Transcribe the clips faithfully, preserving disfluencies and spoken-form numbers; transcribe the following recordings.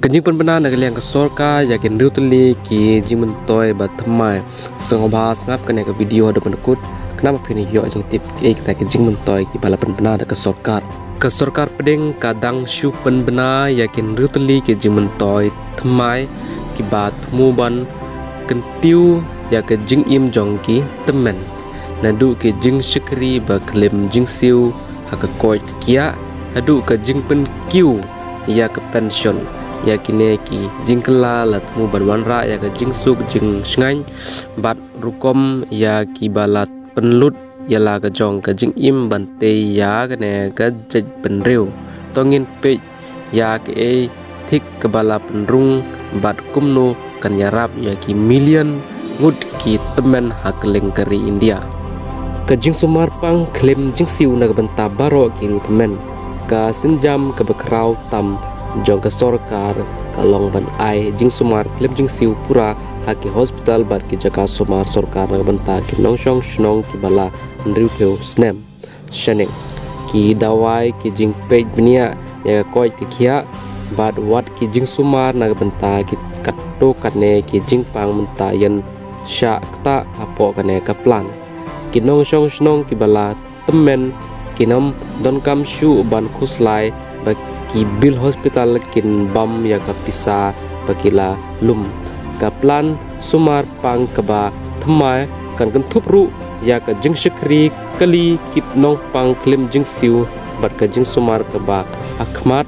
Ka jingpynbna na ka liang ka sorkar ïa ki hynriew tylli ki jingmyntoi ba thymmai. Sngewbha sngap kane ka video haduh ban kut, khnang ba phin ïoh jingtip ïa kita ki jingmyntoi kiba la pynbna da ka sorkar. Ka sorkar pdeng ka dang shu pynbna ïa ki hynriew tylli ki jingmyntoi thymmai kiba thmu ban kyntiew ïa ka jingim jong ki tymmen, naduh ki jingshakri ba khlem jingsiew ha ka koit ka khiah, haduh ka jingpynkiew ïa ka pension ïa kine ki jingkylla, la thmu ban wanrah ïa ka jingsuk jingshngaiñ bad rukom ïa kiba la pynlut ïa la ka jong ka jingim ban tei ïa kane ka jaitbynriew. To ngin peit ïa kaei thik kaba la pynrung bad kumno kan ïarap ïa ki million ngut ki tymmen ha kylleng ka ri India. Ka jingsumar pang khlem jingsiew na ka bynta baroh ki riewtymmen. Ka sienjam kaba khraw tam jong ka sorkar ka long ban ai jingsumar khlem jingsiew pura ha ki hospital bad ki jaka sumar sorkar na ka bynta ki nongshong shnong kiba la hynriewphew snem shaneng, ki dawai, ki jingpeit bniah ïa ka koit ka khiah bad wat ki jingsumar na ka bynta ki katto katne ki jingpang mynta ïan shah ktah hapoh kane ka plan. Ki nongshong shnong kiba la tymmen kin ym donkam shuh ban khuslai ba ki bill hospital kin bam ïa ka pisa ba ki la lum. Ka plan sumar pang kaba thymmai kan kynthup ruh ïa ka jingshakri kali ki nongpang khlem jingsiew bad ka jingsumar kaba hakhmat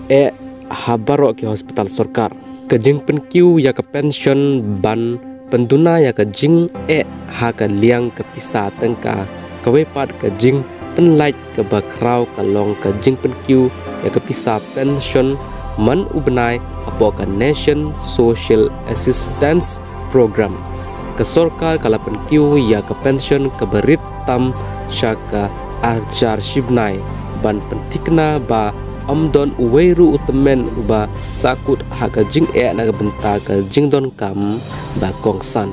eh ha baroh ki hospital sorkar. Ka jingpynkiew ïa ka pension ban pynduna ïa ka jingeh ha ka liang ka pisa tyngka. Kawei pat ka jingpynlait kaba khraw ka long ka jingpynkiew ïa ka pisa pension man u bnai hapoh ka Nation Social Assistance Program. Ka sorkar ka la pynkiew ïa ka pension kaba rit tam sha ka ar hajar shi bnai ban pynthikna ba ym don uwei ruh u tymmen uba sahkut ha ka jingeh na ka bynta ka jingdonkam ba kongsan.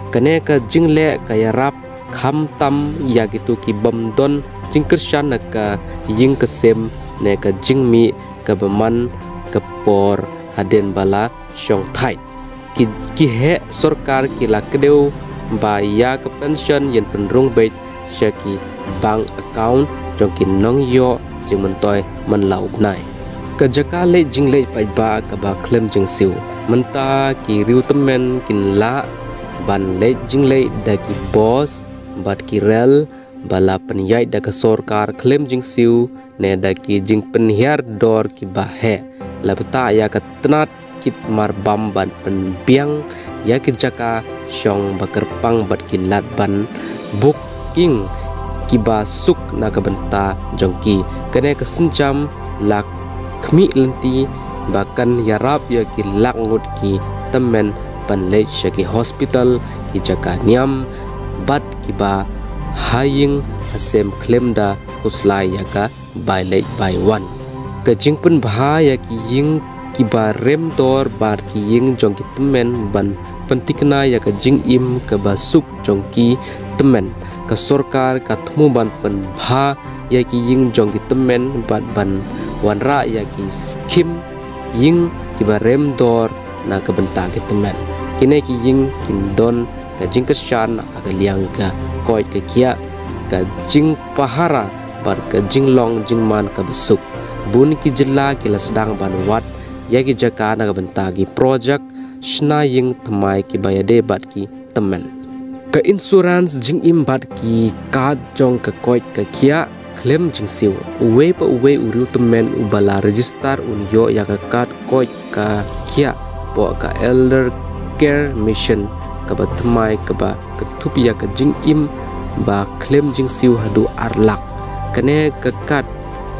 Kane ka jingleh ka ïarap khamtam ïa kito ki bym don jingkyrshan na ka ïing ka sem ne ka jingmih kaba man ka por hadien ba la shongthait. Ki, ki heh sorkar ki la kdew ba ïa ka pension ïan pynrung beit sha ki bank account jong ki nongïoh jingmyntoi man la u bnai. Ka jaka leit jingleit paidbah kaba khlem jingsiew. Mynta ki riewtymmen kin lah ban leit jingleit da ki bus bad ki rel ba la pynïaid da ka sorkar khlem jingsiew ne da ki jingpynhiar dor kiba heh. La btah ïa ka tnat kit marbam ban pynbiang ïa ki jaka shong ba kyrpang bad ki lad ban booking kiba suk na ka bynta jong ki. Kane ka sienjam la khmih lynti ba kan ïarap ïa ki lak ngut ki tymmen ban leit sha ki hospital, ki jaka niam bad kiba ha ïing ha sem khlem da khuslai ïa ka bai leit bai wan. Ka jingpynbha ïa ki ïing kiba rem dor bad ki ïing jong ki tymmen ban pynthikna ïa ka jingim kaba suk jong ki tymmen. Ka sorkar ka thmu ban pynbha ïa ki ïing jong ki tymmen bad ban wanrah ïa ki skhim ïing kiba rem dor na ka bynta ki tymmen. Kine ki ïing kin don ka jingkyrshan ha ka liang ka koit ka khiah, ka jingpahara bad ka jinglong jingman kaba suk. Bun ki jylla ki la sdang ban wad ïa ki jaka na ka bynta ki projek shna ïing thymmai kiba ïadei bad ki tymmen. Ka insurance jingim bad ki kad jong ka koit ka khiah khlem jingsiew. Uwei pa uwei u riewtymmen uba la register un ïoh ïa ka kad koit ka khiah hapoh ka Elder Care Mission kaba thymmai kaba kynthup ïa ka jingim ba khlem jingsiew haduh ar lak. Kane ka kad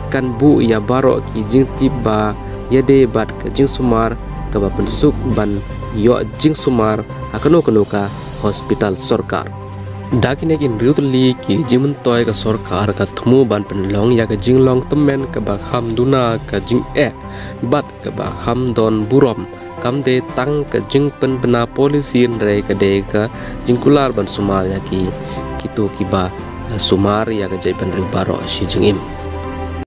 kan buh ïa baroh ki jingtip ba ïadei bad ka jingsumar kaba pynsuk ban ïoh jingsumar ha kano kano ka hospital sorkar. Da kine ki hynriew tylli ki jingmyntoi ka sorkar ka thmu ban pynlong ïa ka jinglong tymmen kaba kham duna ka jingeh bad kaba kham don burom. Kam dei tang ka jingpynbna policy hynrei ka dei ka jingkular ban sumar ïa ki, kito kiba la sumar ïa ka jaitbynriew baroh shi jingim.